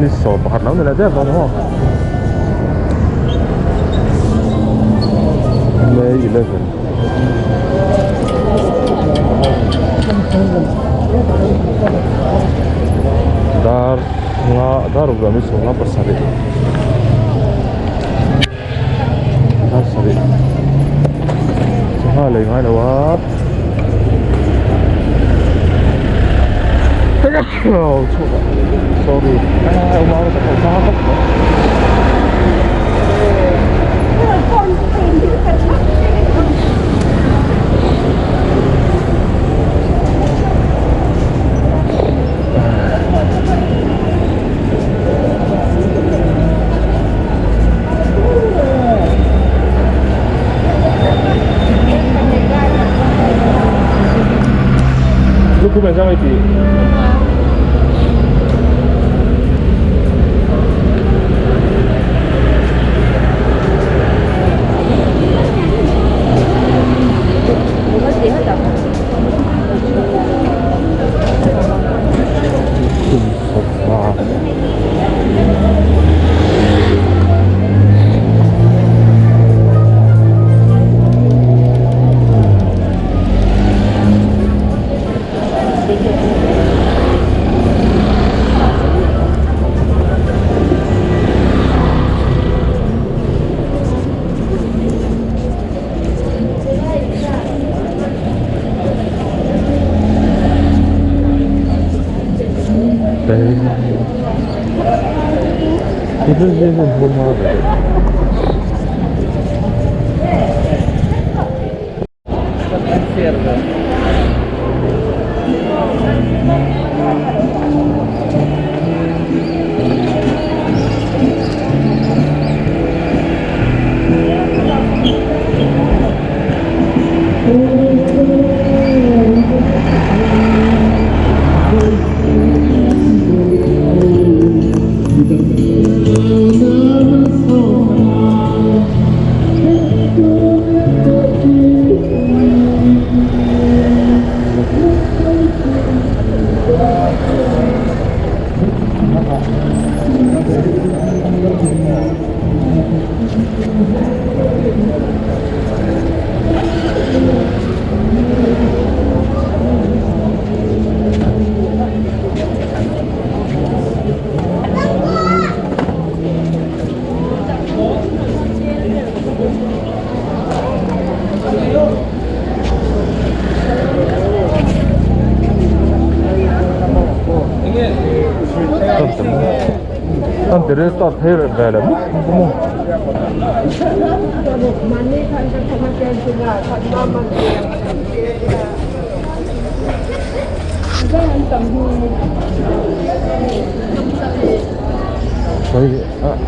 Ni 11 lo ni leh der dawn maw? May 11. Dar nga dar ruk leh ni sawm nga pasarih dar sarih sangha lei ngai lo a sorry Lukhum engzah nge tih? Lukhum sava.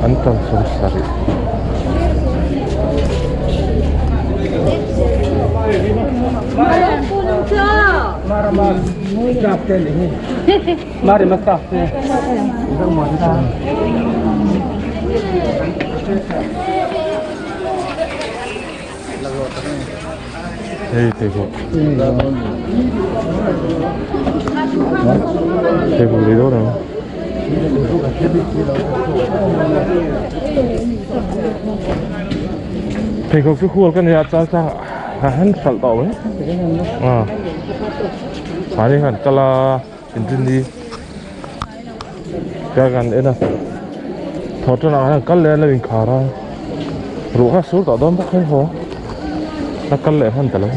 An tam 70. Hei pheikhawk pheikhawk lei dawn ang pheikhawk chu hual ka nei a chal tlang ah hian hralh tawh mai ah mahni khan kal a inrinni ka kan en a thaw tan ah hian kal leh a lo inkhar a ruah kha a sur tawh dawn bawk hei haw a kal leh hman ta lo.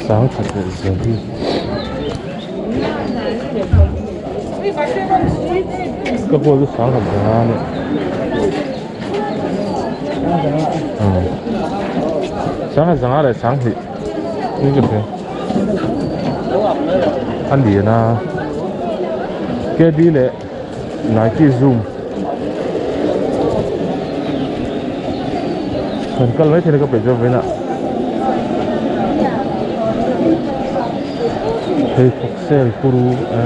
Sangkhat leh zali ka hual chu sangkhat zanga a ni sangkhat zanga leh sanghnih. Ni ka hria a lian a K D leh Nike Zoom kan kal mai thei a ka peih zawk vawiin ah pheikhawk sale kuru a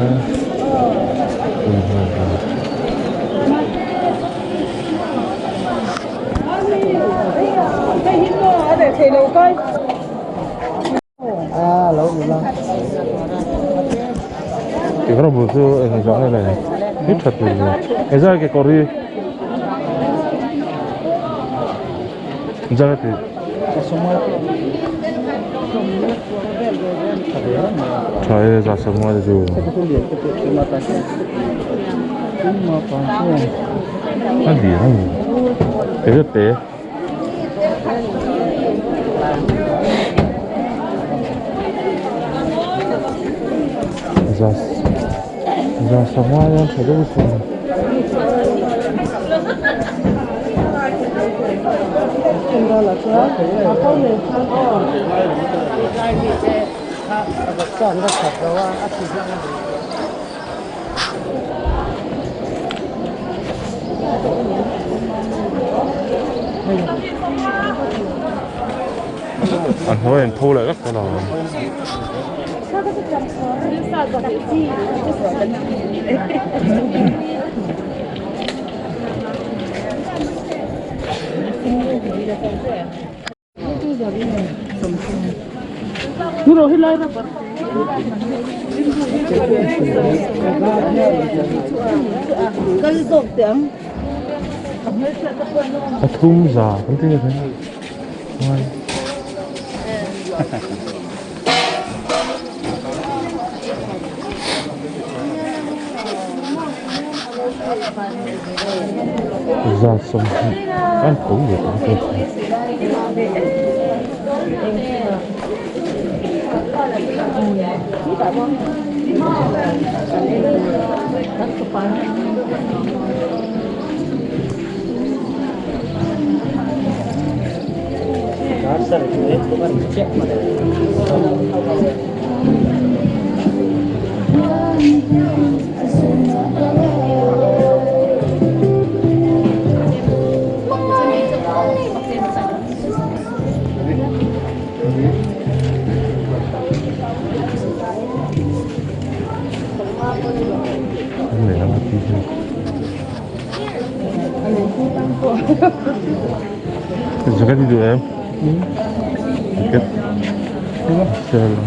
Kekawr bul chu eng zawng nge le ni tha tur ni engzah nge kekawr hi engzah nge tih tha e za sawmnga te chu. A lian a ni te reuh te. Za za sawmnga hian tha deuh thung a. An hnuai an pho leh vek tawh lo. A thum za kan ti nge ngai. Za sawmhnih an to leh tawh bawk a. Jacket i duh em? Jacket. Sale.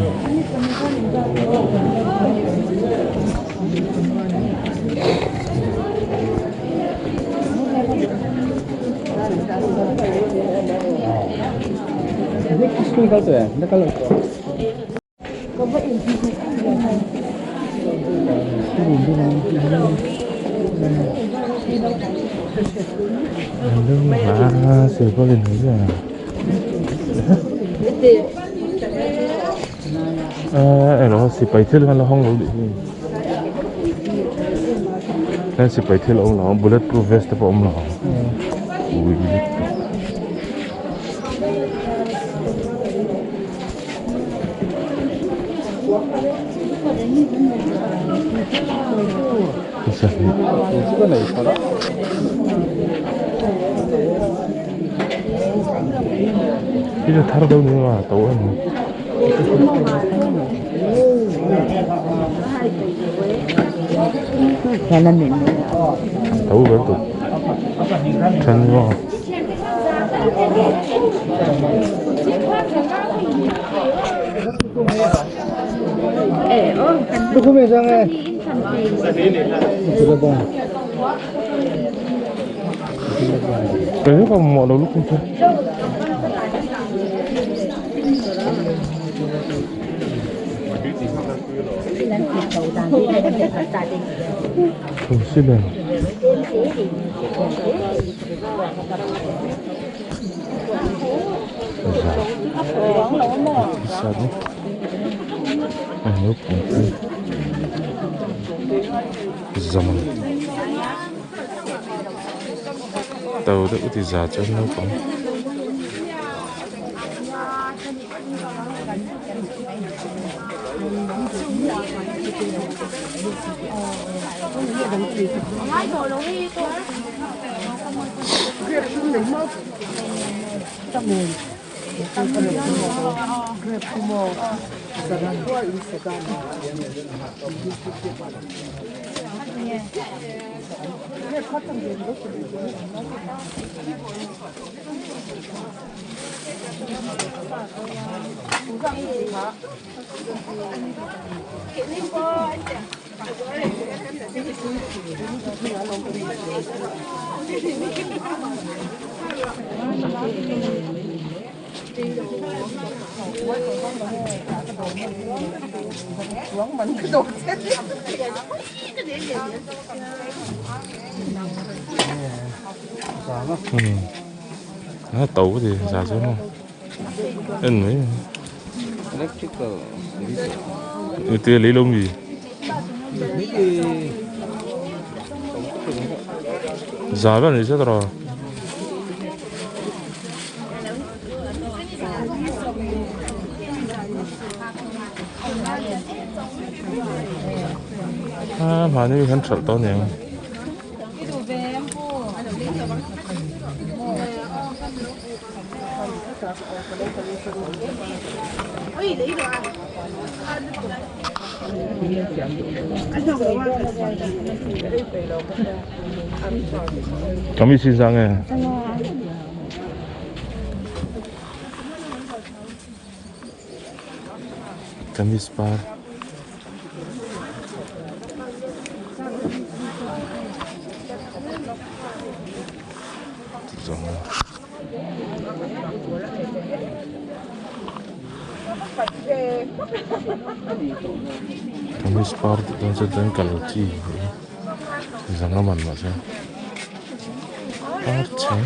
Eng sipai thil khan la hawng lo dih hi heng sipai thil a awm lo ang bullet proof vest te pawh a awm lo ang ui Hi thar deuh ni a to a ni. To ber tur then maw. Cái nước mà mọi đầu lúc không chơi. Không xin này. Zaman to deuh ti za chuan naupang. A to cái gì giá xuống không en mai tia lấy lông gì giá bao nhiêu rồi a mahni kan hralh tawh aniang. Kami sin sang e. Kamis par. Kamis par tih dawn chuan chuan kal chi zanga man mah se par chheng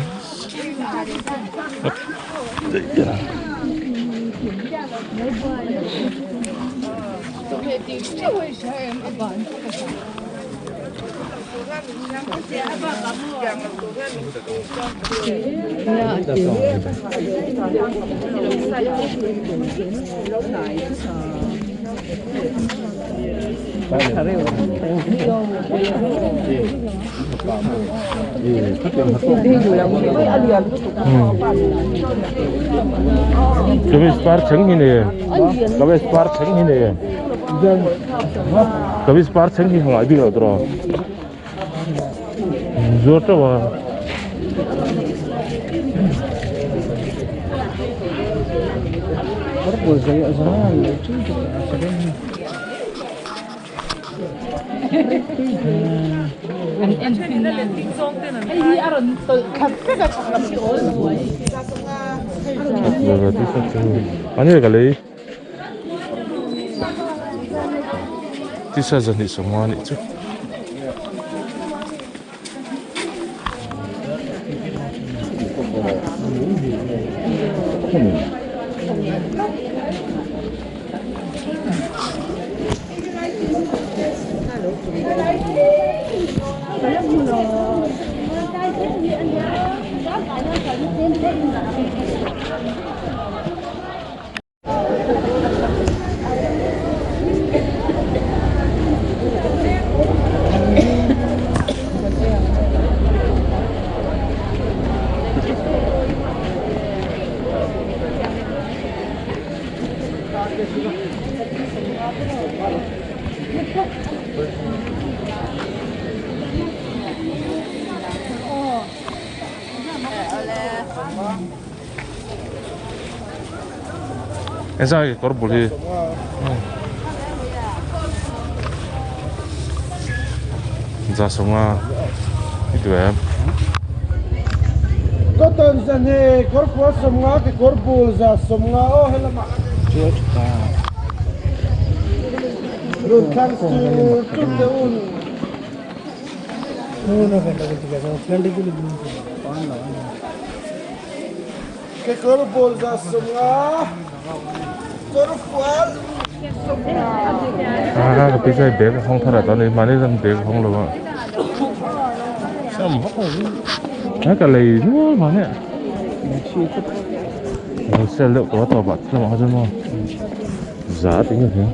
Kamis par chheng hi nei em kamis par chheng hi nei em kamis par chheng hi hangai bik loh tawh a. Zuar teuh a. Ani ka lei. Tisa zahnih sawmnga anih chu. Engzah nge kawr bul hi za sawnga i duh em? Cotton zahne kawr fual sawmnga ke kawr bul za sawmnga aw helamah run thlang sur sur te un. Kekawr bul za sawmnga kawr fual sawmnga. Ah ka pi chuan bag a hawng thar a chuan mahni chuan bag a hawng lo a a ka lei nual mahni a lo sel deuh tawh a tawp ah lamah kha chuan maw za a ti nge.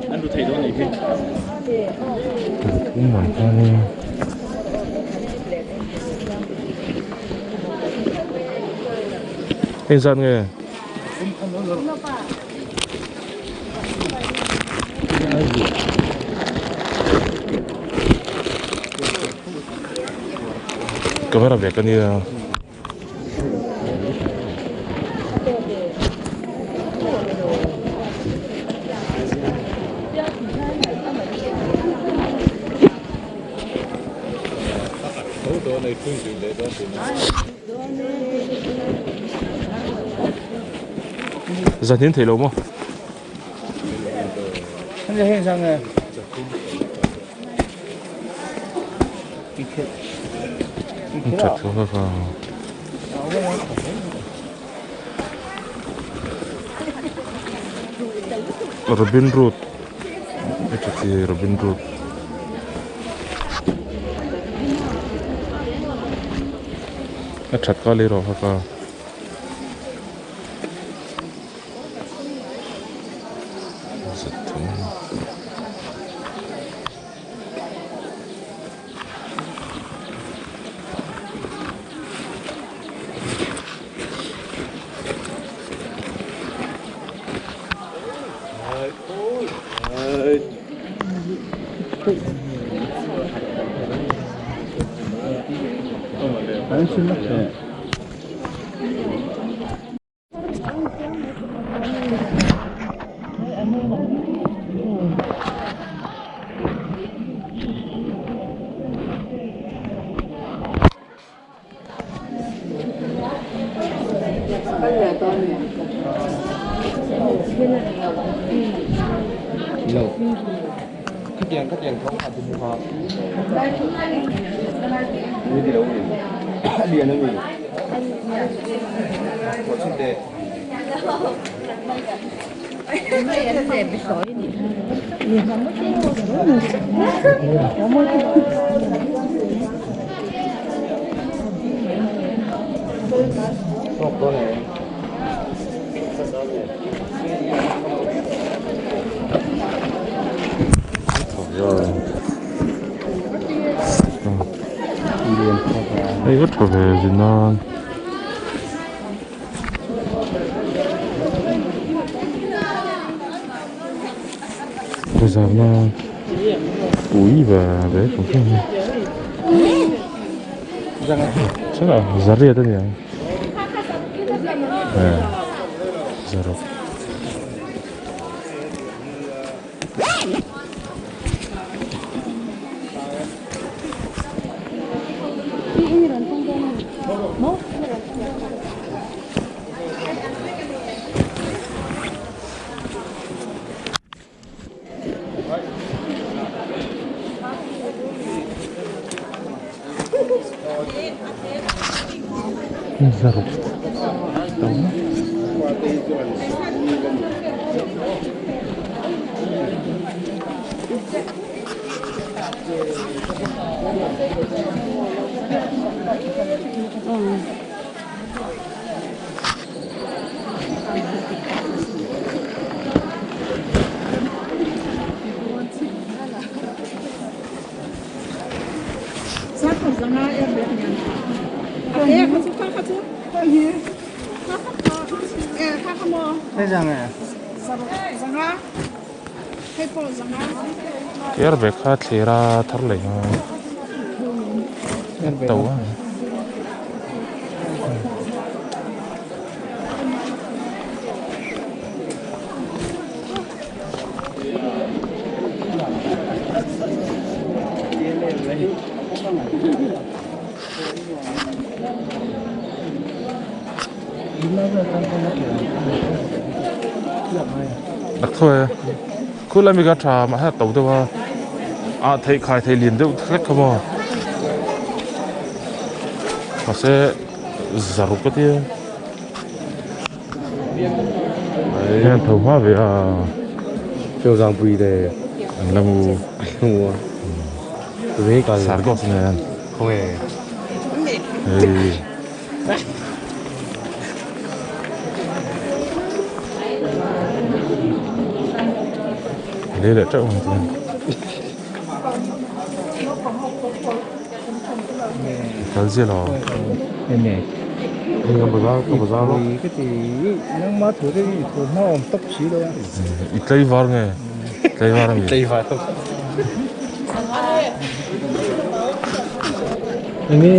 Thum man chuanin hei zat nge? Camera bag a nia. Zan in thei lo maw? That thu kha kha. Robin Root a tha chi Robin Root. A that kha lei rawh kha kha. Hei va tha ve zin nan. Bazar na ui ve ve thung thung hi. Chana zariat a ni ang. Zarok. Zaruk Ker ve kha thlir a thar leh a to a. Dak thawi a khulai mi kha tha mahse a to deuh a ah theih khai thei lian deuh hlek kha maw mahse zaruk a tia hian tho hma ve a Chawzangpui te an la mu an la mu a ve kal Sargos nen khawnge hei le Lei leh teuh ang chuan. Kal ziah lo. Hei ka bazar ka bazar lawk. I tlaivar nge? Tlaivar a mi? Tlaivar. Enge?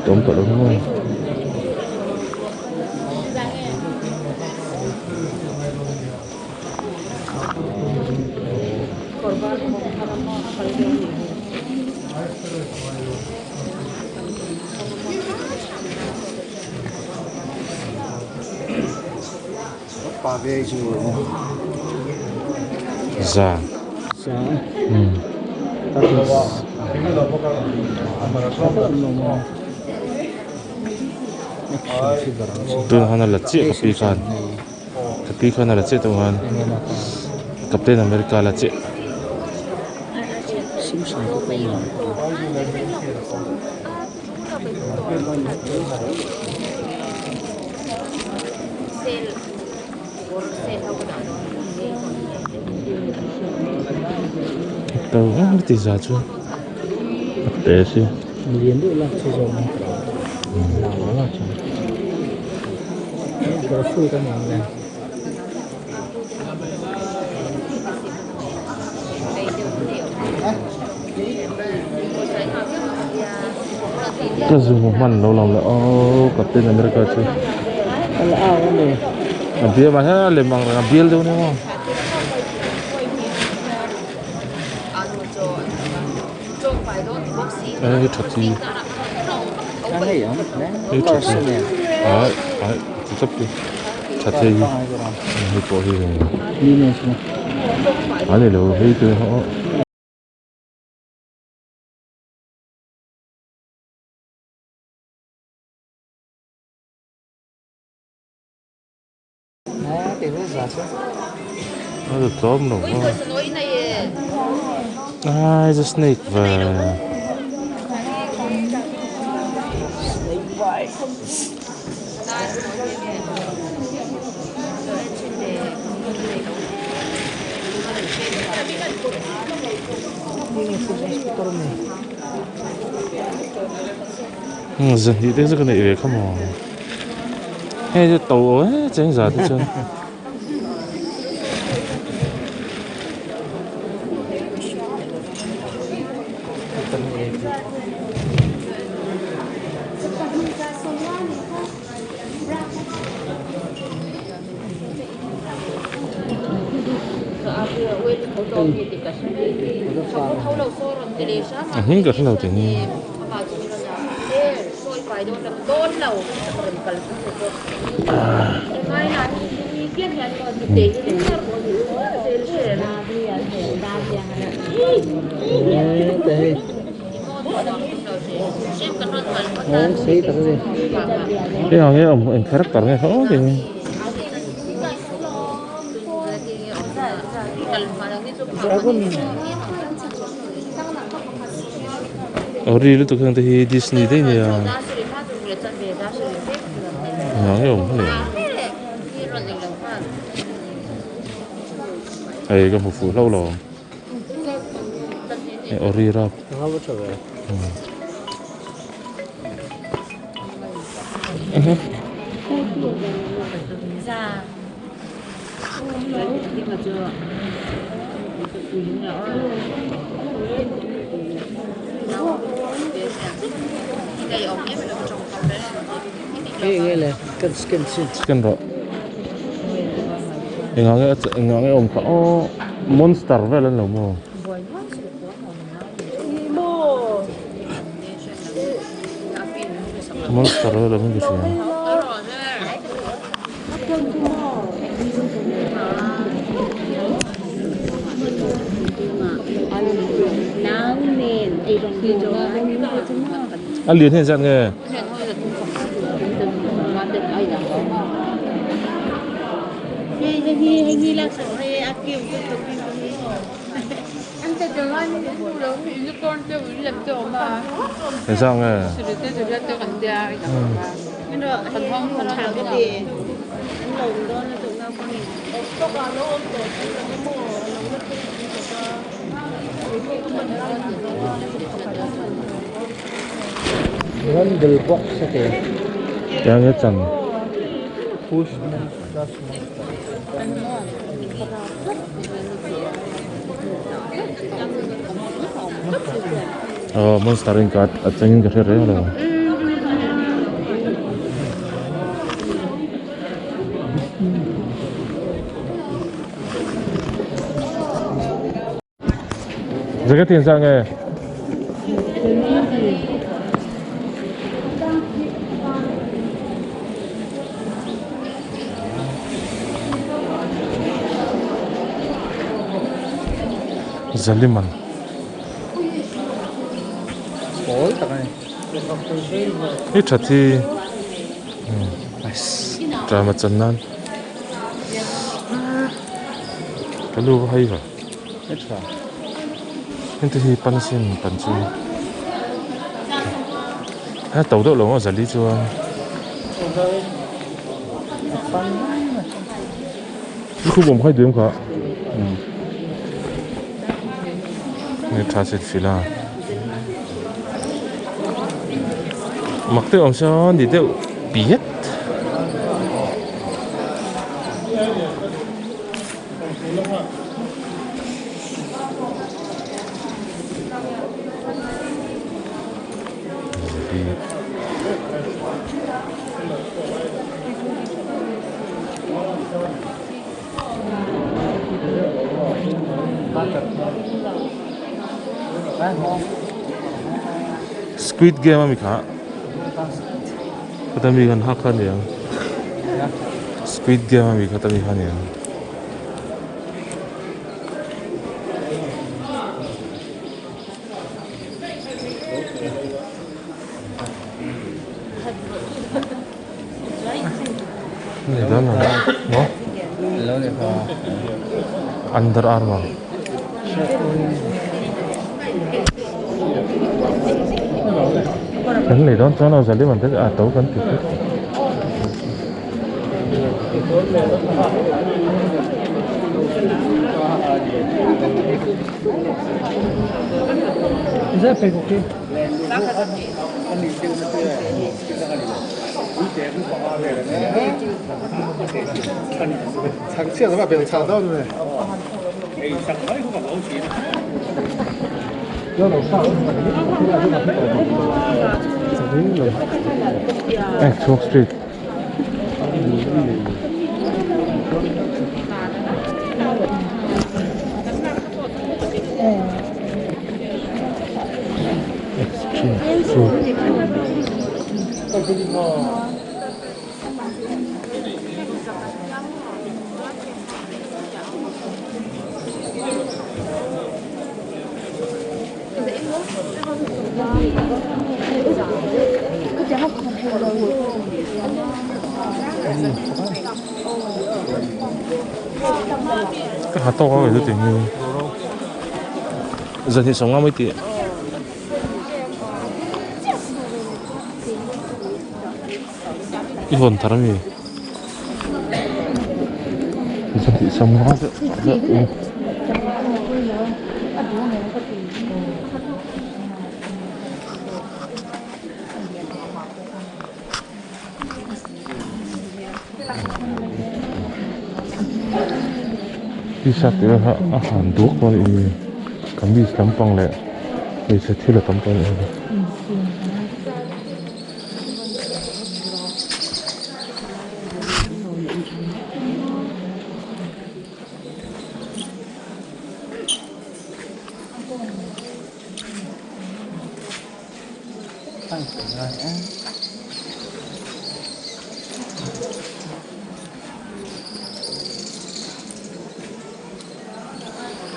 Tawm tawh lo maw? Za. Tun han a la chiah ka pi khan ka pi khan a la chiah tawh khan Captain America la chiah. To ti za chu a te si. Ka zu hmu hman lo lang leh aw Captain America chu a bial mah hian a lem ang reng a bial deuh nia maw. Hei tha chi hei tha chi ai ai chi chap chi tha thei hi hei pawh hi a ni lo hei chu aw. A la tlawm lo va ai the snake ve zahnih te chu ka neih ve kha maw. Hei chu to e cheng za te chuan. A hming ka hre lo tih ni. Hei ang nge awm eng character nge kha aw tih hi. Ori lutuk hian te hi Disney daih nia engah nge awm hle hei ka hmu fuh hlauh lo hei ori rap Scan rawh engah nge engah nge awm kha aw monster vel an lo maw. Monster vel awm in ka hria. A lian hian zat nge? Engzah nge? Rumble box a ti. Eng nge chan? Aw monster in ka a changin ka hre reng lo. Jacket hi engzah nge? Zaliman. I that hi drama chan nan ka lu va hai va heng te hi pan sin pan chu a to deuh lo maw zali chuan. Lukhum awm khai duh em kha nge tha chet fil a mak deuh ang sawn ni deuh piat. Squid game ami kha khata mi khan hak kha aniang squid game ami khata mi kha aniang. Under Armour. Kan lei dawn chuan a zali man te a to kan ti tlat. Xbox Street. Exchange Street. Ka ha tawk a kei chu tih hi zan hi sawm nga mai tih. I hawn thar ami? Zan hi sawm nga deuh. T-shirt tih kha a han duak dawn a ni kamis lampang leh hmeichhe thil a tam tawh a ni.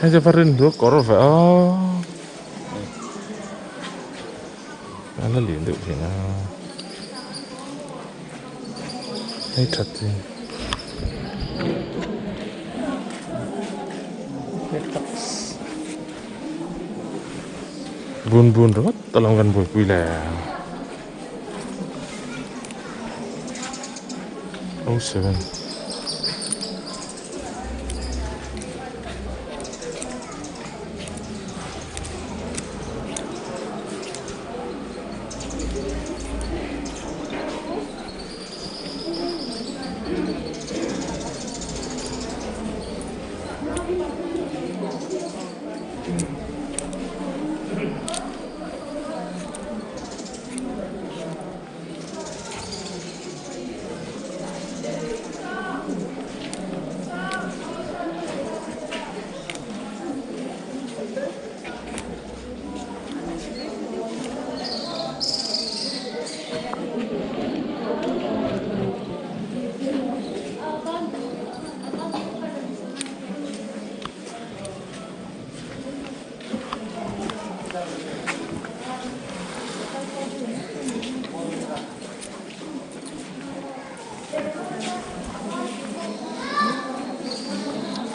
Hei chu va rin hluak kawr ve a a la lian deuh thin a hei that chi. Bun bun ringawt a lo kan buaipui le. 07.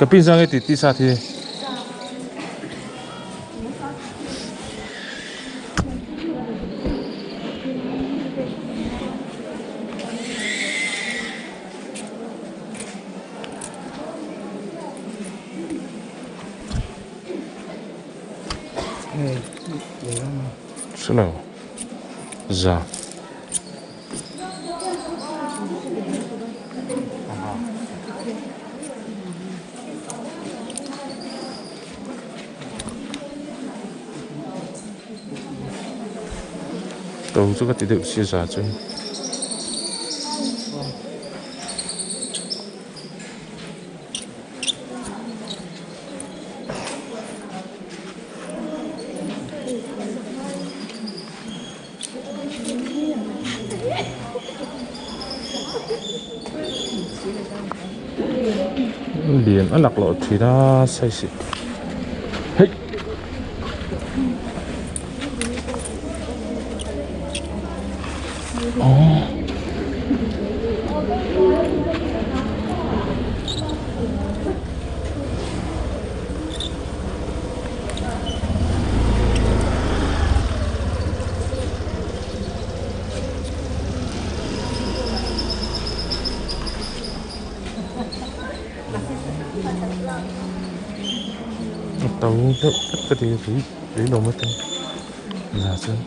Ka pin zang e ti ti sa thi. Hrelo za. To chu ka ti deuh sia za chu. Lian a lak loh thin a size hi hei. A to deuh tlat ka ti a tui lo mai thei zah chuan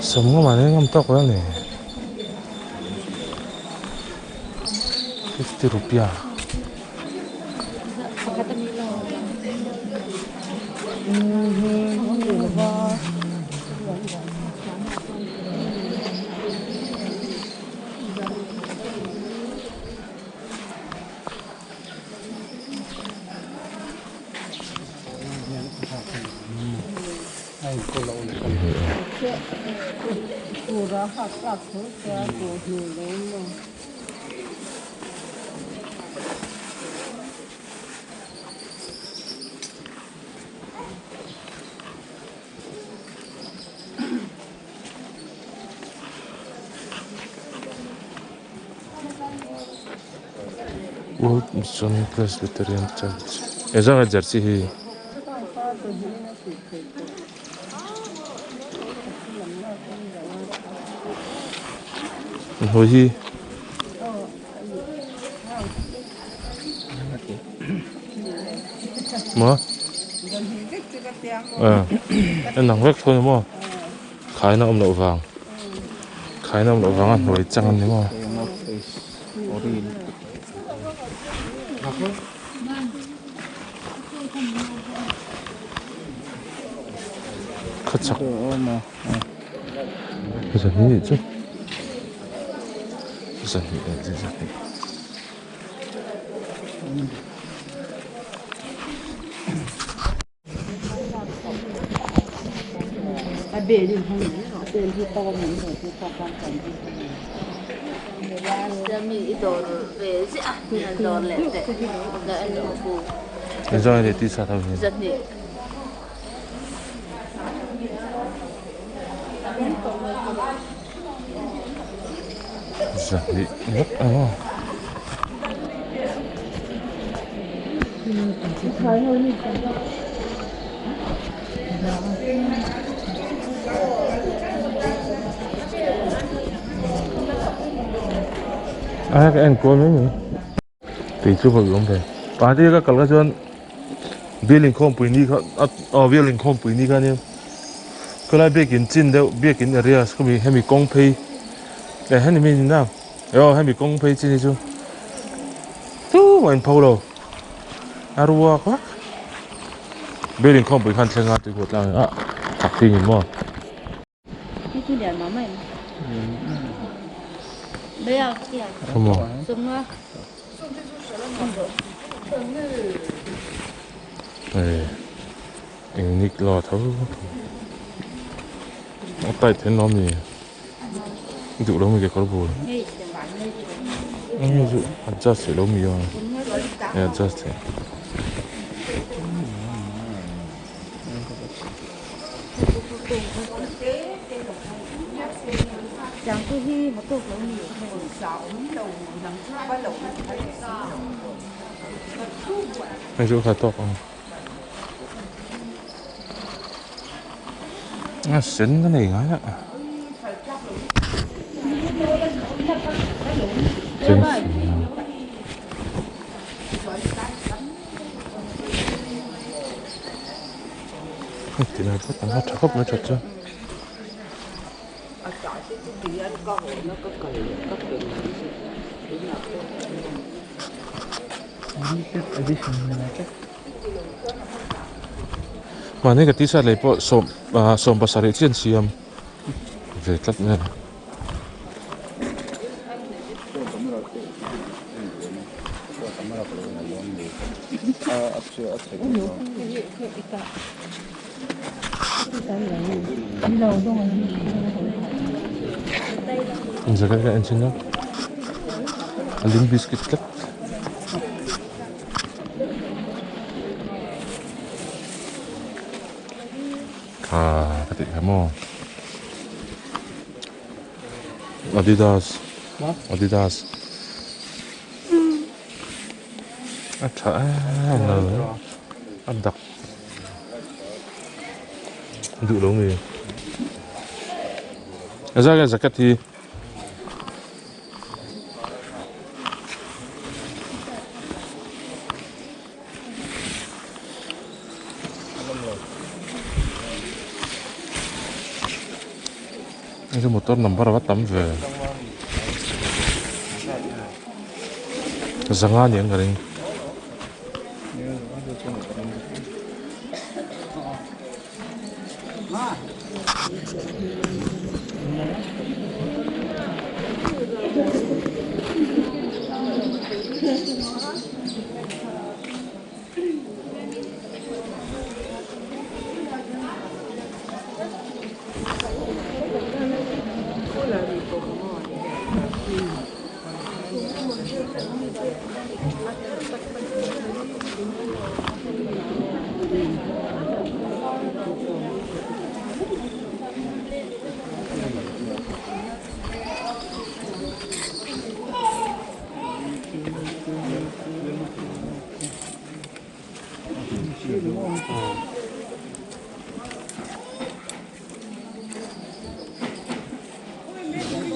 sawmnga mahni ngam tawk lo a ni fifty rupia. World Mission Presbyterian Church engzah nge jersey hi. Hnuai hi maw a nang vek tho ni maw khaina awm loh vang khaina awm loh vanga hnuai chang a ni maw. Khawchhak zahnih nih chu zahnih leh zahnih zahnih. Engzah nge tih sat ho hi. Zahnih ngawt ang aw. A ka en kual mai mai. Kei chu hawi awm ve. Party ka kal kha chuan bial inkhawmpui ni kha aw bial inkhawmpui ni kha ania khawlai biakin chin deuh biakin area khawmi hemi kawng phei eh hemi mi ni na aw hemi kawng phei chin hi chu tumah in pho lo a ruak vak bial inkhawmpui khan thleng a tuikhuah tlang ah chak hi ni maw. Eng nik la tho a tight then lo ami duh lo mi kekawr bul eng chu adjust theih lo mi a adjust theih. Hei chu kha tawk ang a sen ka nei ngai a Ti lai phawt ang a tha khawp mai that chu. Mahni ka t-shirt lei pawh sawm ah sawm pasarih chiah an siam ve tlat mai a. Jacket ka en chhin a a lim biscuit tlat. Kha ka tih kha maw Adidas Adidas a tha em em a a dak duh lo nge a zai jacket hi. Hei chu motor number ava tam ve zanga ni ang ka ring.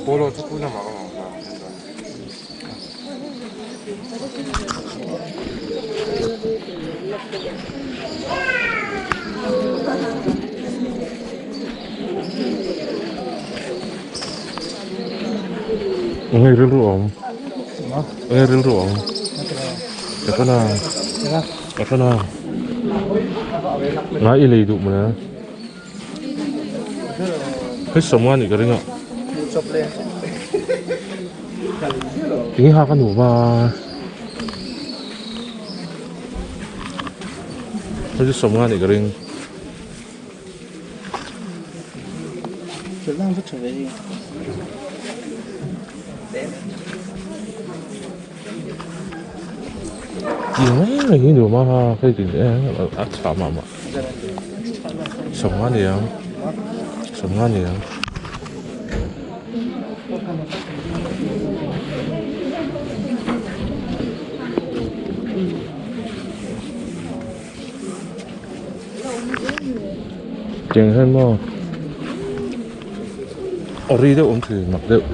Polo chu pu lamah ka hmu a. Enge rilru awm? Enge rilru awm? Ka tana. Ka tana. Ngai i lei duh mawle. Hei sawmnga nih ka ring a. Tinge ha ka nuam a. Hei chu sawmnga nih ka ring. Ti mai mai hi nuam a ha hei tin a chhah mah mah. Sawmnga ni ang sawmnga ni ang. Tiang hian maw awri deuh awm thin mak deuh.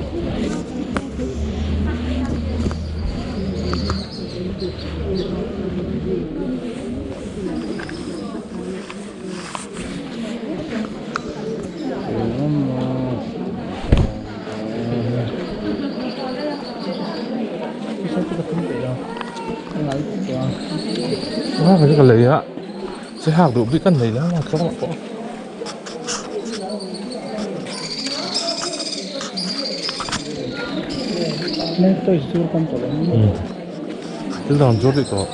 Ka lei a che hak duh bik a nei lo a tlawng ah pawh. Thil dang an zuar daih tawh.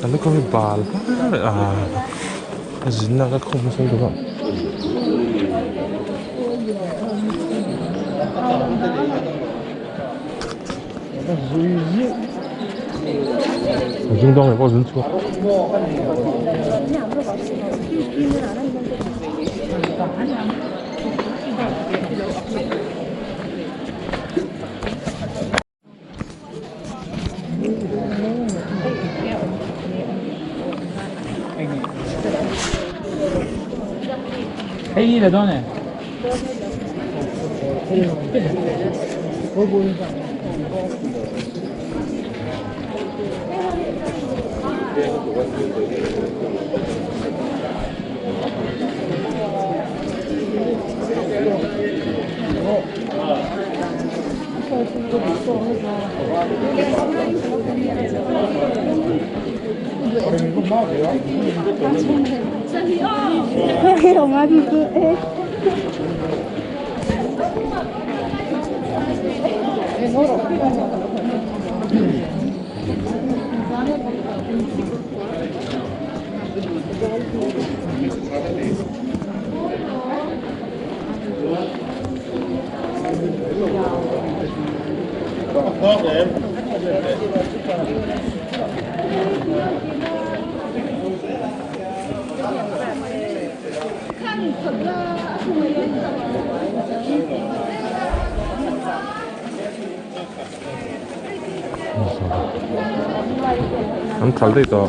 Kan lukhum hi bal a zinna ka khum nasa lutuk a. Zung dawng leh pawh zun chhuak. Hei la dawn e. An thal daih tawh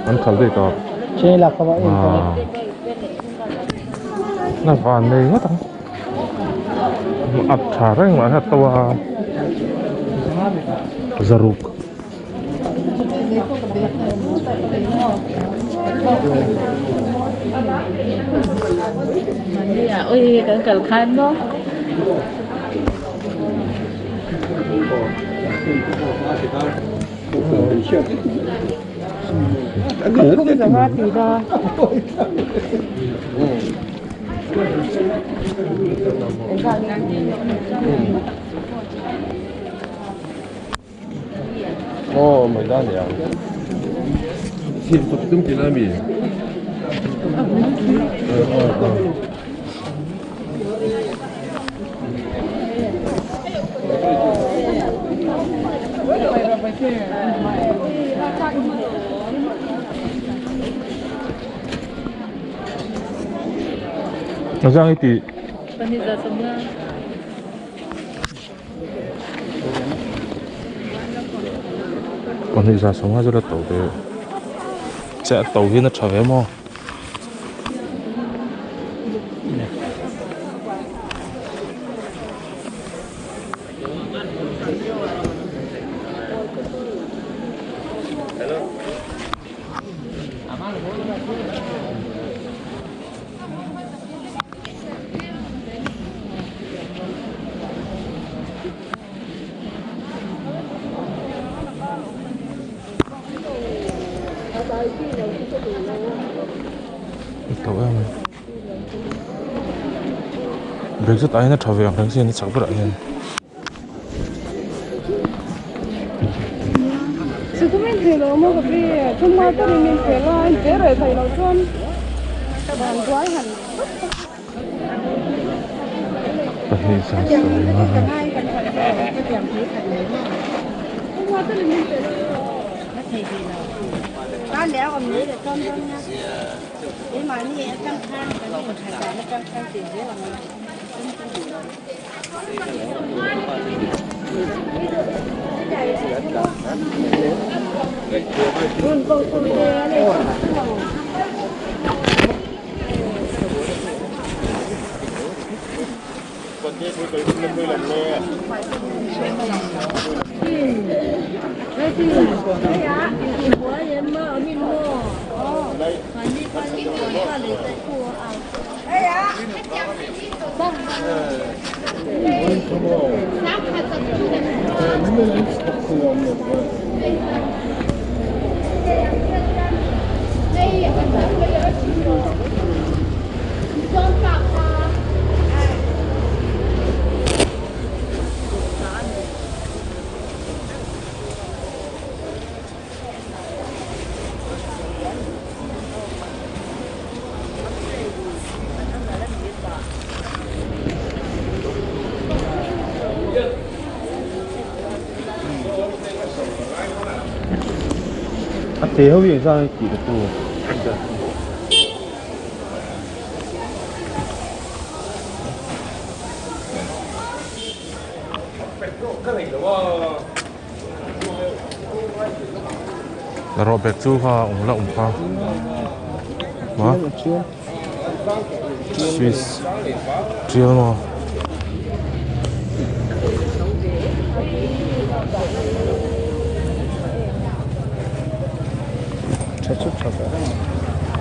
an thal daih tawh na van nei ngawt ang a tha reng mah hian a to a zaruk. Aw mai dan ni ang. Thil tuk tum tih lai mi. Nazang i tih. Pahnih za sawmnga chu la to ve che a to hian a tha ve maw. Bag zet ah hian a tha ve ang reng sin a chak berah hian. Pahnih za sawmnga. A te ho hi engzah nge tih ka tu. Rawh bag chu kha a awm la awm kha ma swiss tial maw.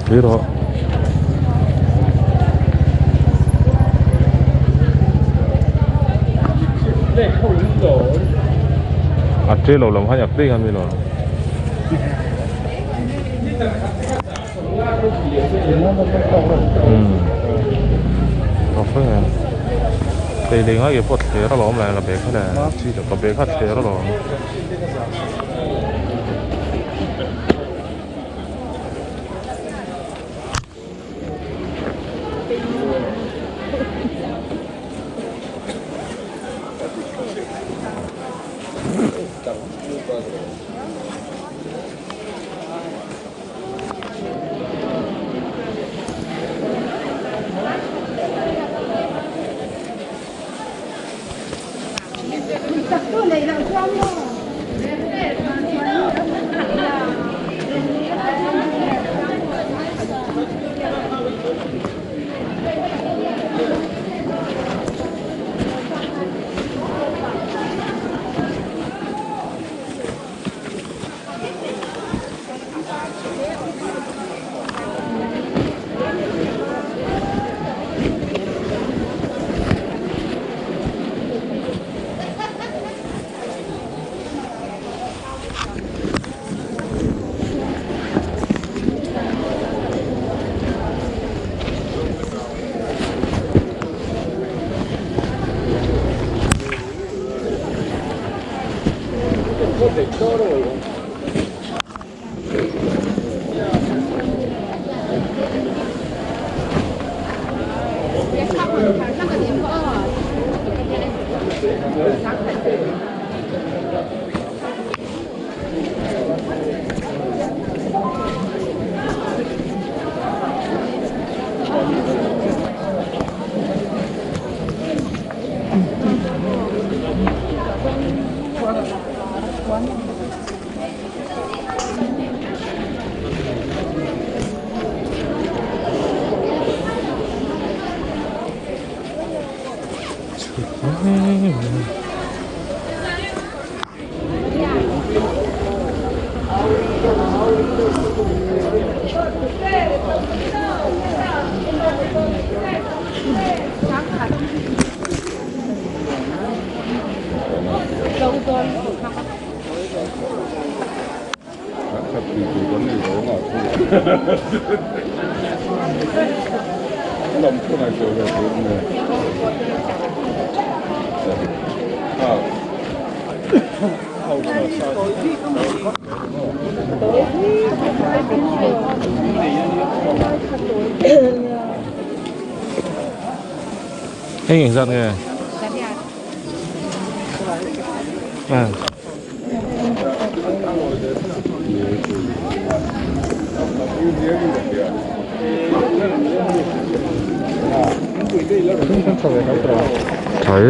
Tui rawh. A ṭe lo lam khan yak daih khan mi lo. Umm ka hre nge tei lei ngai ke pawh thler alawm le ka bag kha le chi ka bag kha thler alawm. Hei engzat nge? Thai.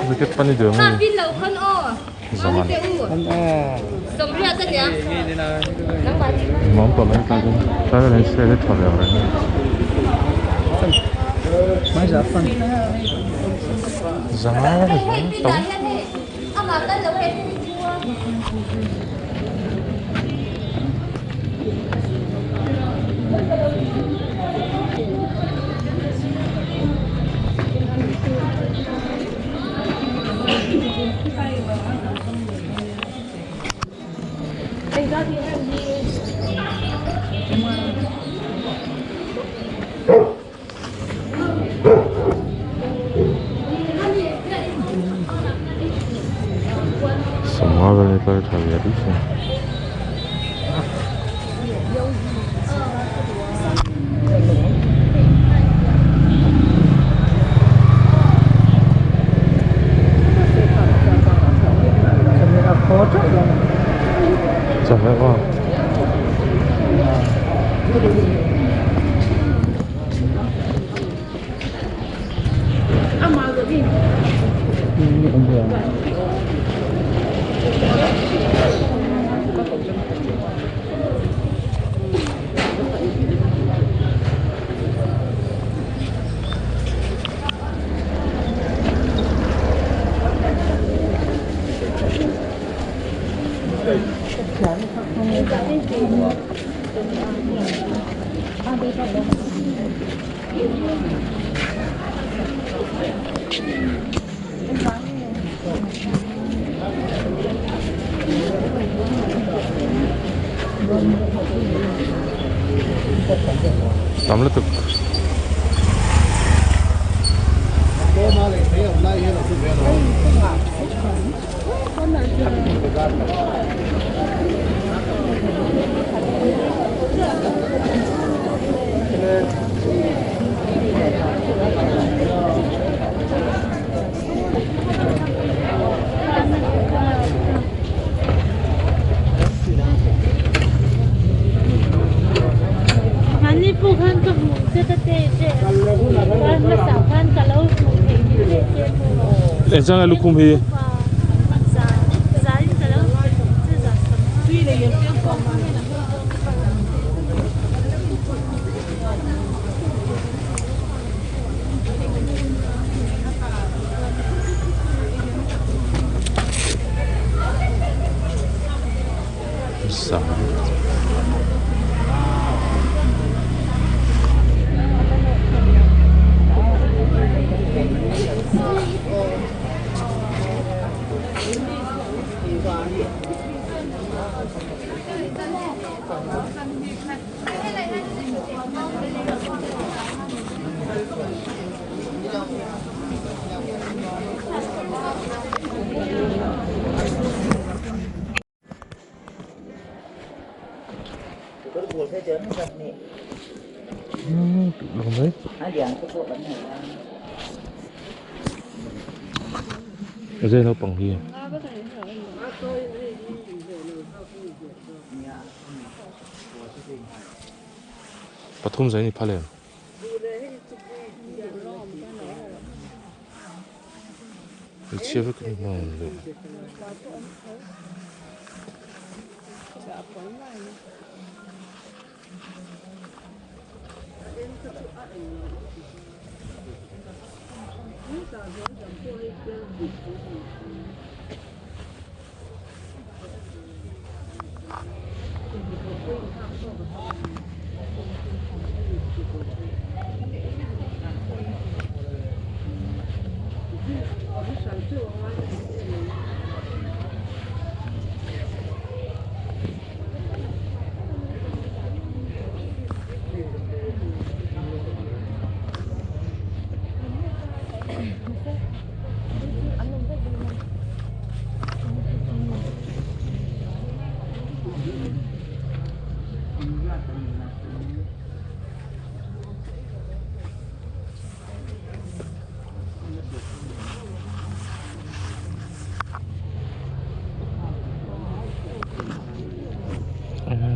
Jacket pani deuh nge zaman nuam tawh mai tlai chuan tlai vel hian sale a tha ve ang reng zanga tam. Sangha vel hi tlai tha ve riau thei. Chawhmeh maw? Tam lutuk. Engchang nge lukhum hi? Zai naupang hi. Pathum zai ni phal em? Hmeichhia vek an hmang le.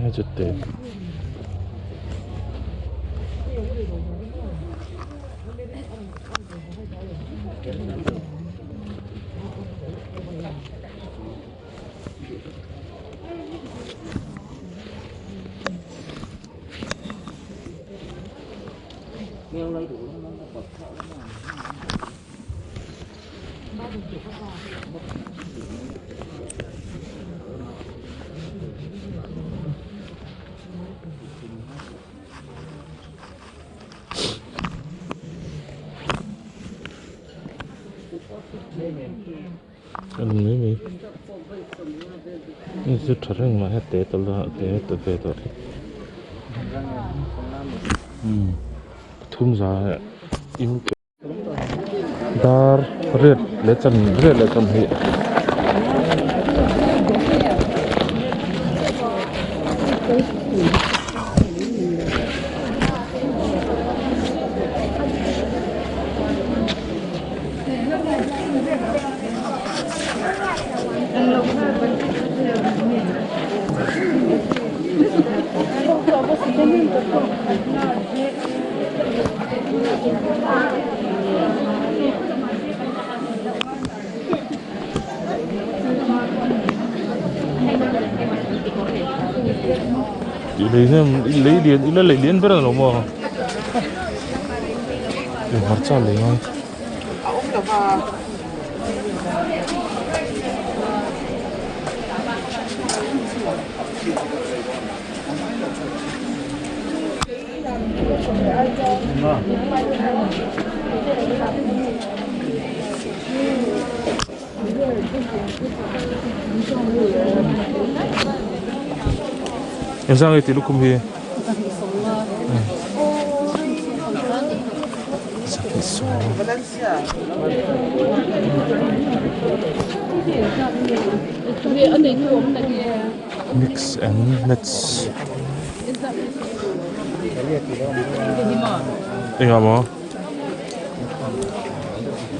Chute. An mai mai hei chu tha reng mai a te tawlh a te ta ve tawh tlat umm pathum za in dar riat leh chan riat leh chan hi. Lei hnem lei lian ila lei lian ber a lo maw hmarcha lei ngai. Engzah nge tih lukhum hi? Mix and match Engah maw?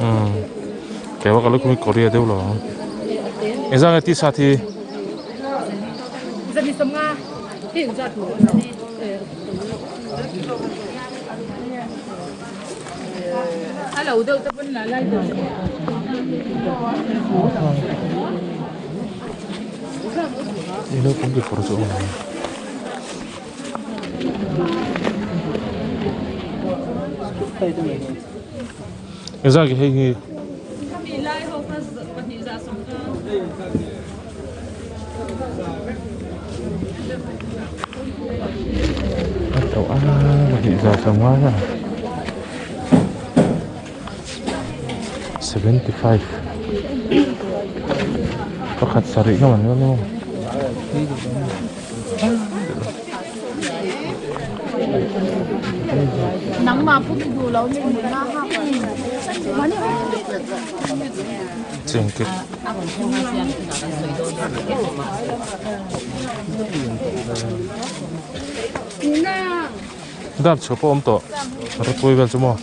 Umm Keimah ka lukhum hi Korea deuh lo ang. Engzah nge t-shirt hi? Hei naupang kekawr chu a awm a. Engzah nge hei hi? A to a 250 a 75 pakhat sarih nga man dawn emaw Chengkek Dap chhuah pawh awm tawh rawtuai vel chu maw.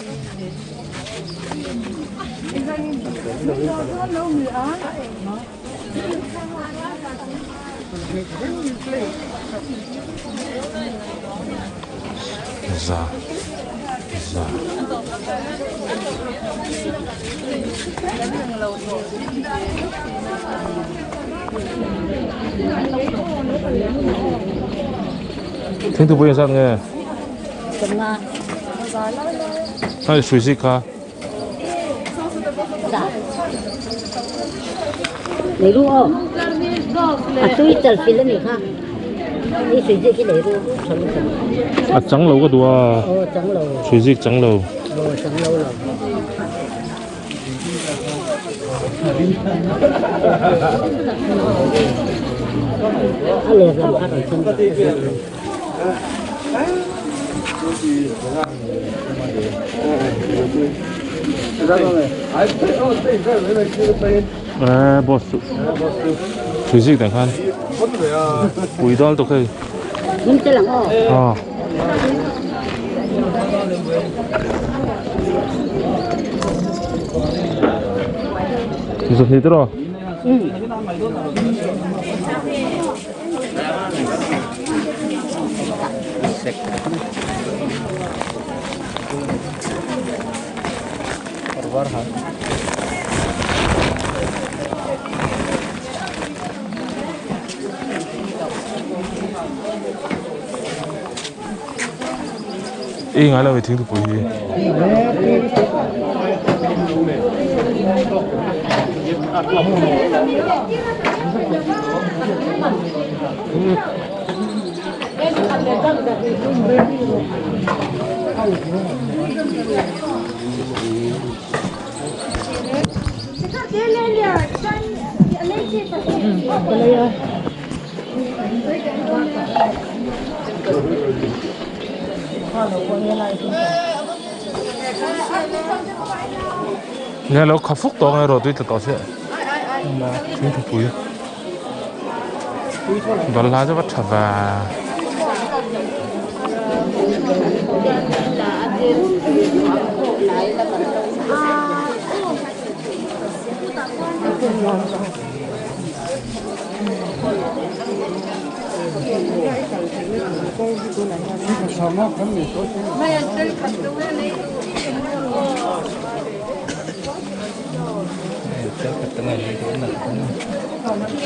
Za za. Thingthu pawh engzat nge? Hei hrui zik kha. Leiru aw a tui chal fil a nih kha i hrui zik hi leiru tha lutuk A chang lo ka duh a. Aw chang lo. Hrui zik chang lo. Aw chang lo lo. A leh lam kha rawn thlen rawh. Eh boss chu thui zik dan khan pui dal tawk hei ah zawhni te rawh. I ngai lo i thingthupui hi. Nge lo kha fuk tawh nge rawh tui tla tawh chiah thingthupui balhla chu va tha ve.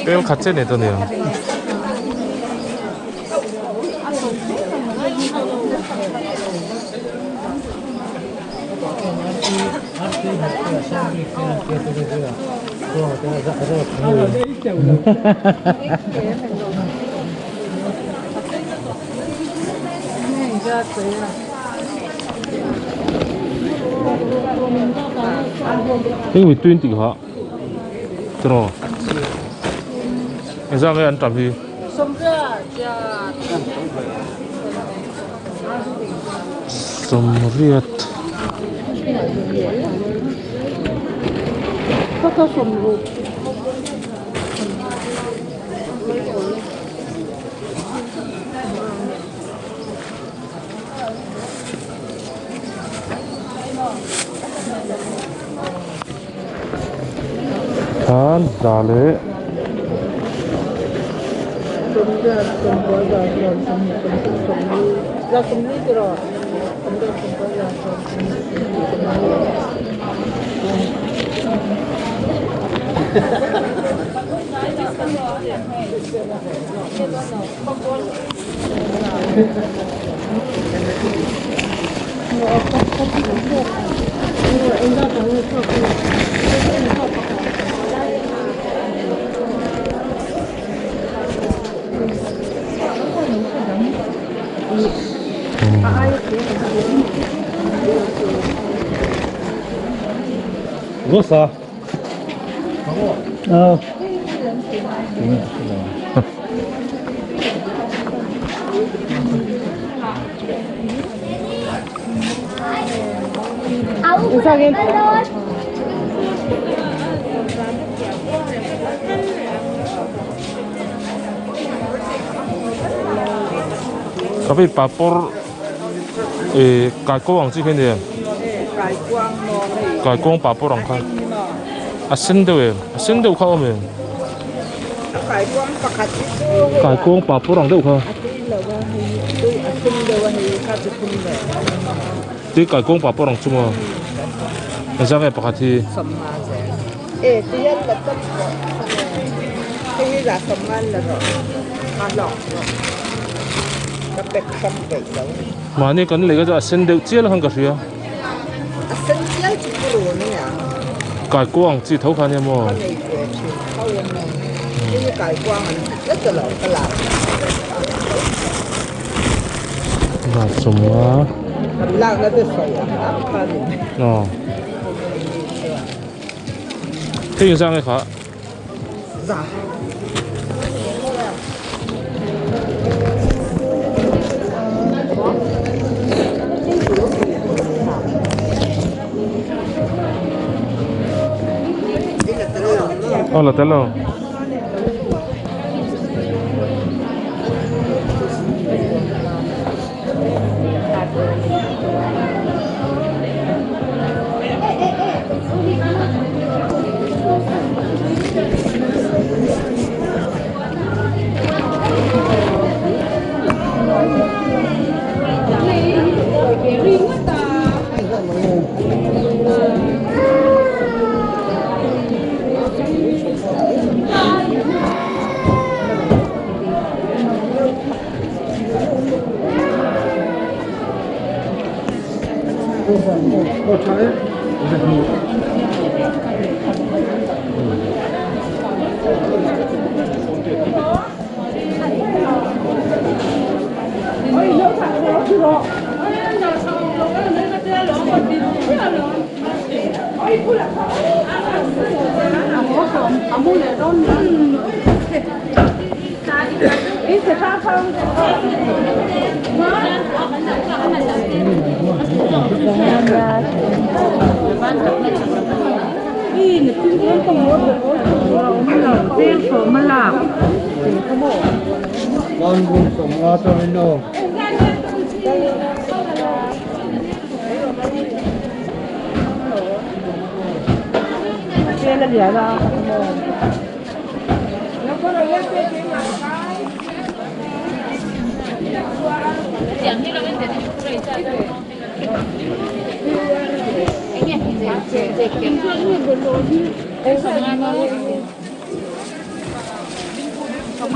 Pel khat che nei tawh nia. Heng mipui an tih kha tiraw engzah nge an tam hi sawmriat Khan za leh Rosa. Ờ. Ka vei papawr eh kaikuang ang chi kha nia kaikuang papawr ang kha a sen deuh em a sen deuh kha a awm em kaikuang papawr ang deuh kha tui kaikuang papawr ang chu maw engzah nge pakhat hi. Mahni kan lei kha chu a sen deuh chial khan ka hria. Kaikuang chi tho kha nia maw? Sawmnga. Aw. Hei engzah nge kha? Aw la tel lo.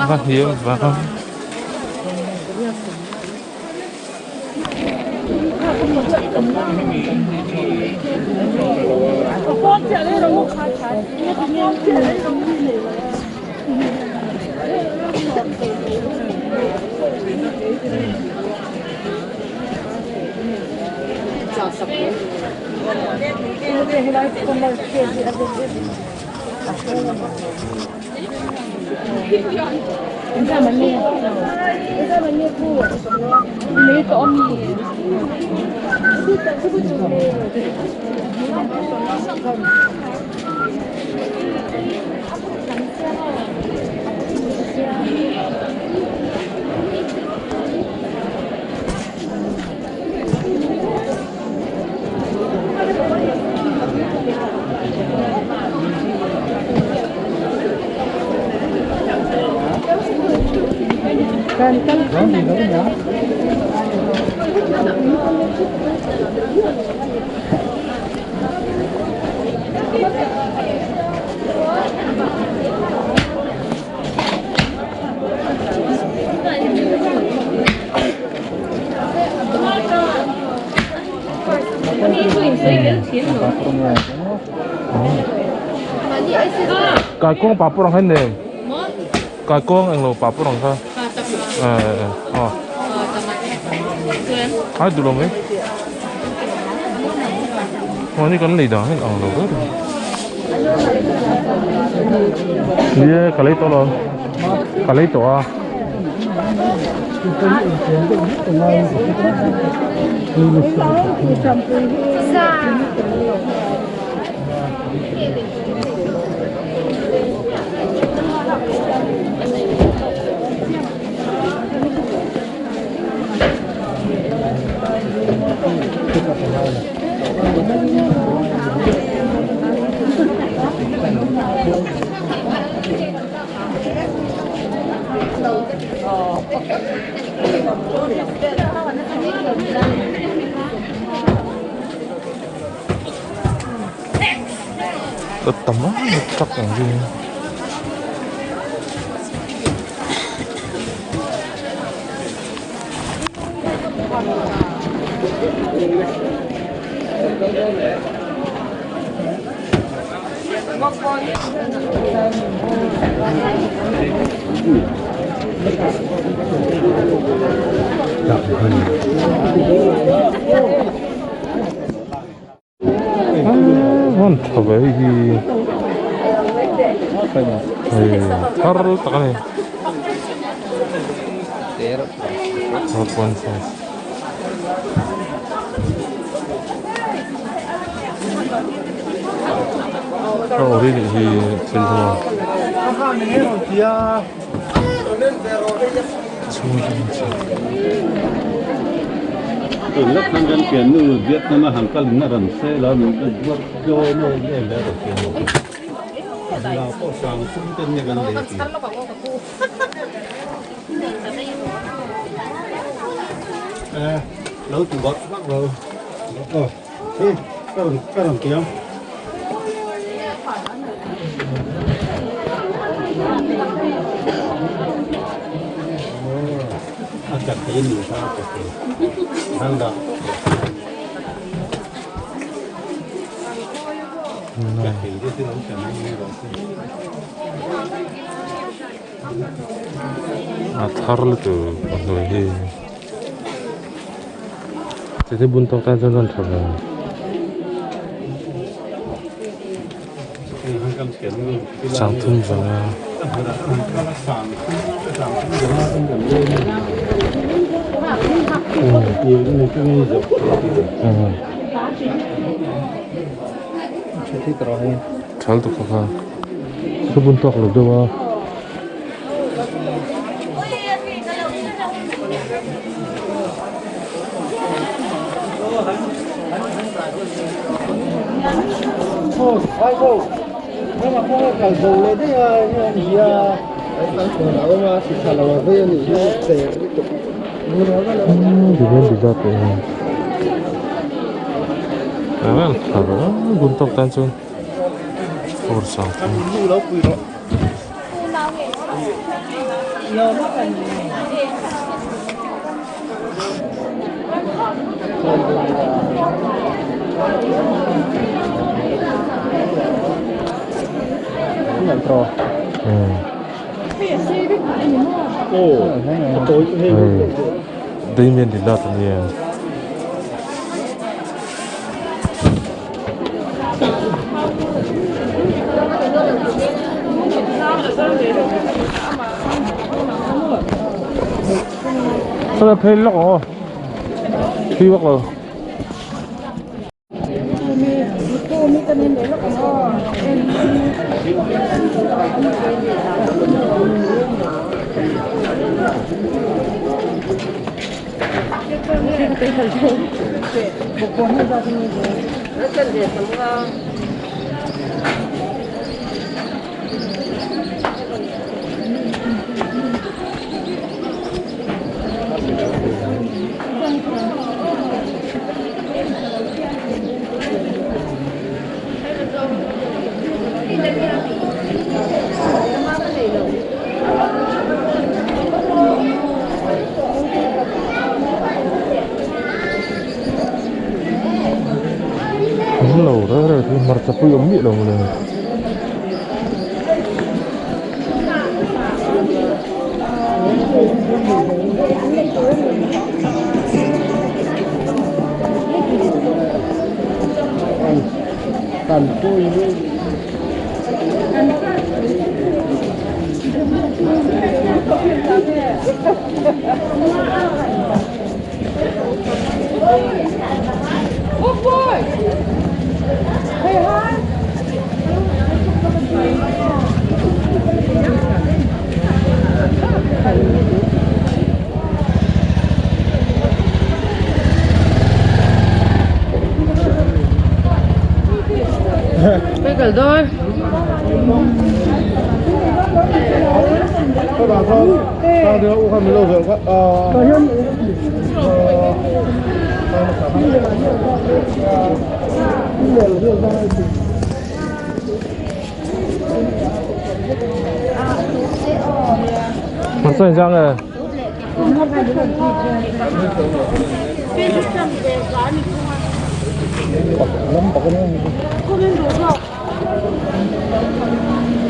Va hiam vang. Kaikuang papawr ang kha in nei em? Kaikuang englo papawr ang kha. Aw. Ai duh lo mai. Mahni kan lei dan hian ang lo ber. Nia ka lei tawh lo. Ka lei tawh a. Tam tak ang hi. Hman tha ve hei hi hei thar tak a ni 4.5 a ori nih hi thil hi A thar lutuk a hnuai hi chite bun tawk tan chuan a tha ve. Sangthum vanga. Thal tuk kha kha ka bun tawk lo deuh a. Bun tawk tan chuan fur sang thung. Damien Lillard a nia. Sao phê lóc rồi Phi bắt rồi pui awm miah lo mawle.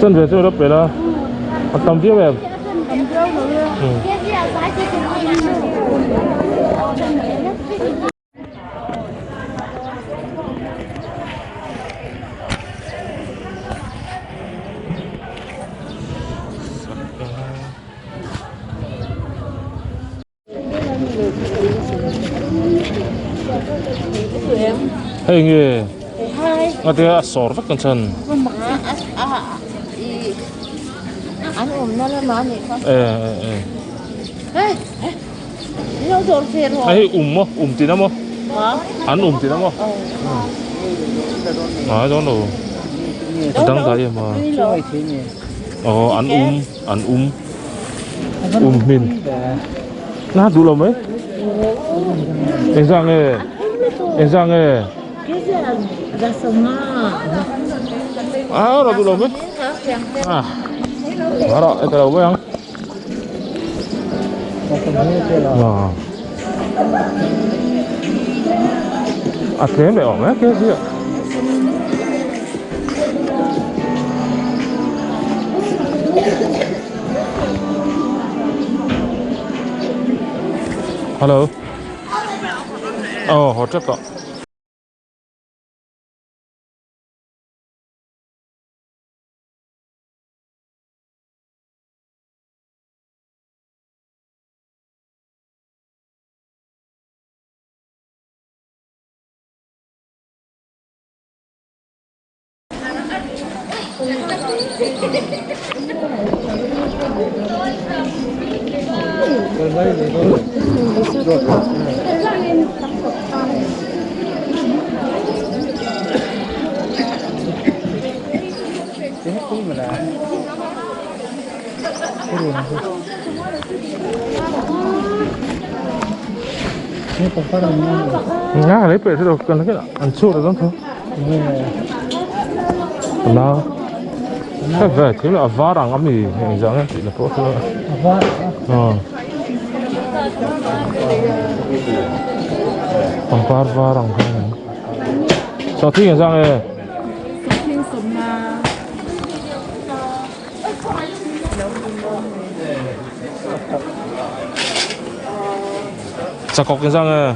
Chanve chu a pe la a tam viau em? Hei nge ngatia a sawr vek ang chhan e e e hei um maw um tihna maw an um tihna maw a dawn lo a dangdai em a aw an um an um. Um hmin na duh lo mai engzah nge engzah nge a ra duh lo mai a ra e lo mai ang a tlem leh awm e ke zia Hello. Oh, hot tap. Nga lấy pe rồi cần cái ăn chua rồi đó thôi. La. Cái về thế là vá rằng âm thì hình dạng ấy là tốt thôi. Ờ. Pangpar var ang kha. Sao thi hình dạng ấy. Chakawk in sang e.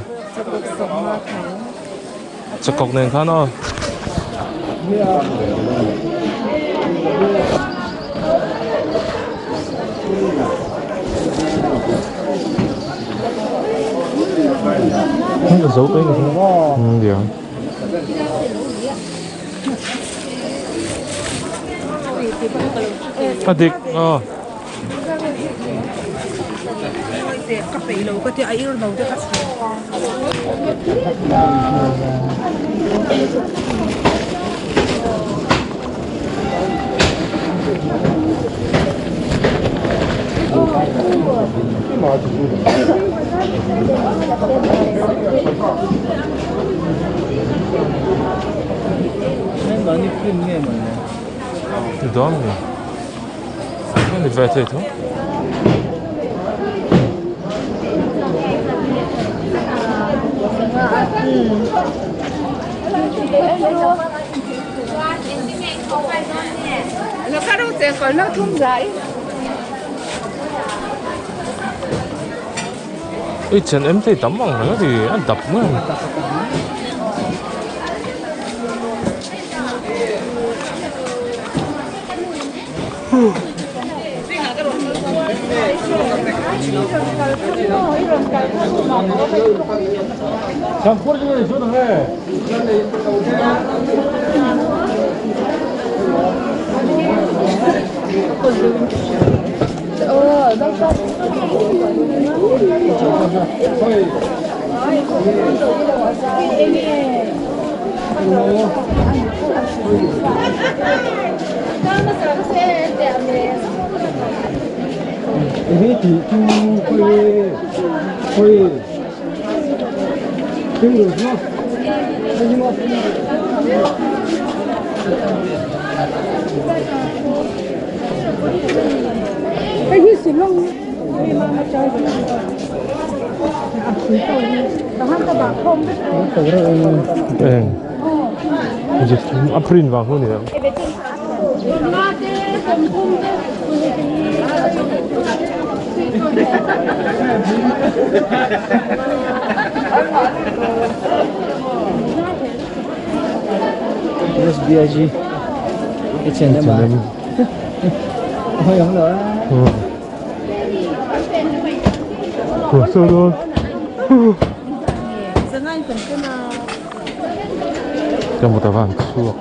Chakawk nen khan aw. Giấu tới rồi. Ừ, được. A dik aw. Dawn ni. Ni ve thei tho. H and M te hi tam ang reng a ti a dap mai ang. Eng a print vang hu ni ang. SBIG H&M à Ôi không nữa Ủa sao đâu Trong một tờ vàng suộc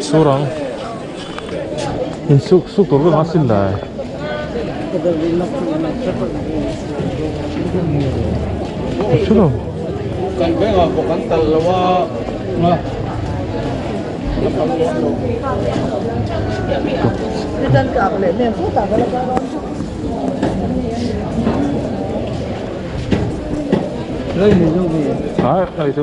Surang Suk suk tur ka ngasin lai Chula Kan vengah bawk an tal lo a. Ai ai tu.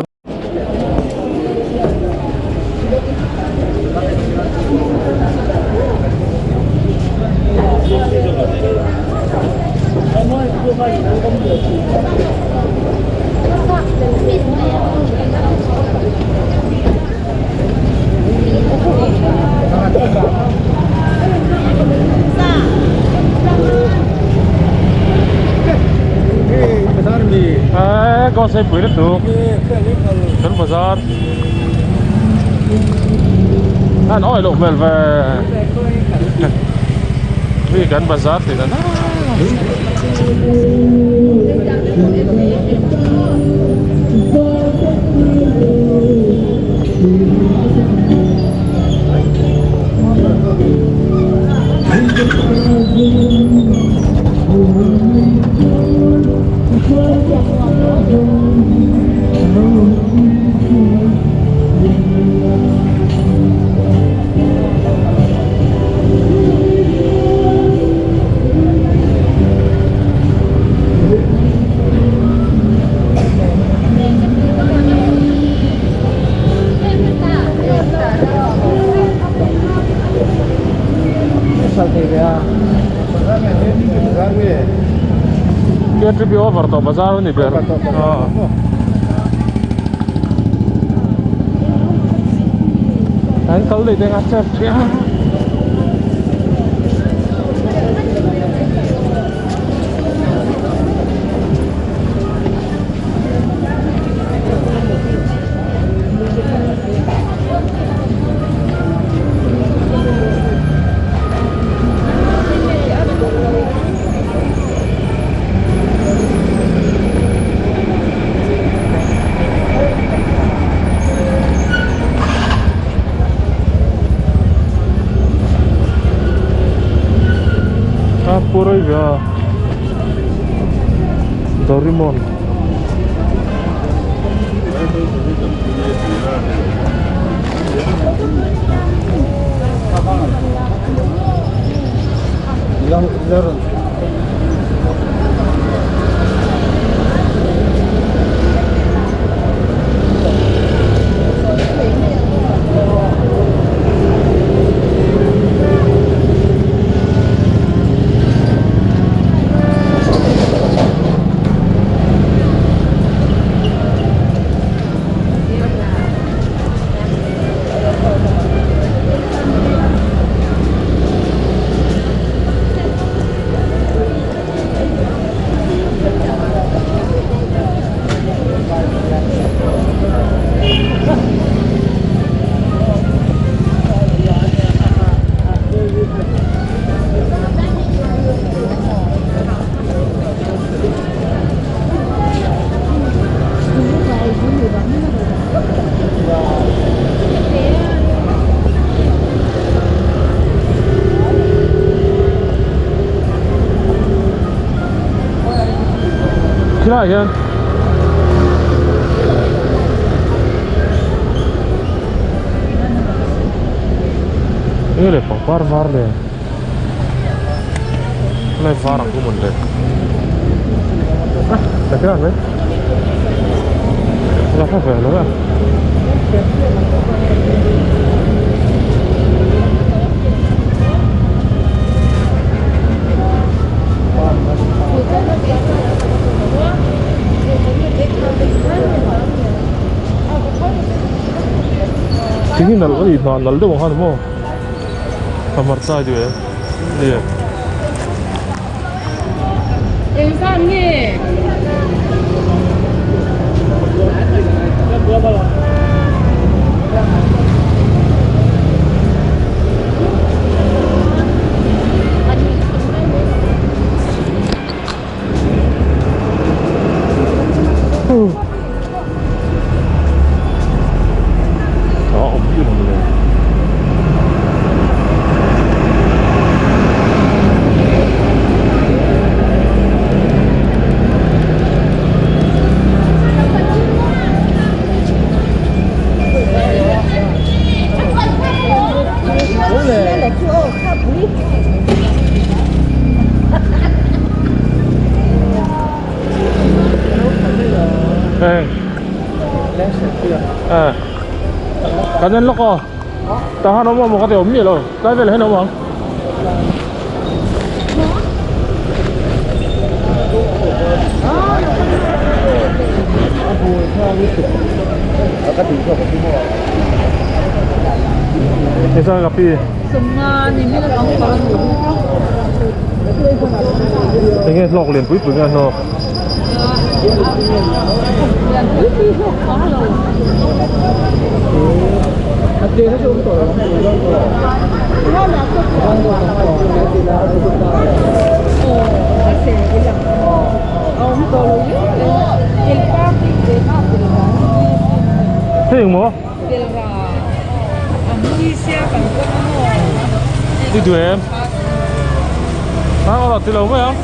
Ai con xe bưởi đất được. Kan bazar. An oi loh hmel ve. Hei kan bazar tih dan Kia trip hi over tawh bazar a ni ber. An kal daih te nga step ṭhiah a. pawh rei ve a Doraemon. Khilaiah hian enge le pangpar var le helai var ang chu mawn le ah ta khian mai la kha ve lo a. Thing hi nalh a ni hnah nalh deuh ang khan maw a hmarcha i ti ve nge. Kan en lawk aw tah han awm awm ka ti awm miah lo tlai velah hian a awm ang. Enge hlawk lian pui pui nge a hlawk. Hei engmaw? Ti duh em? A ti lo mai ang.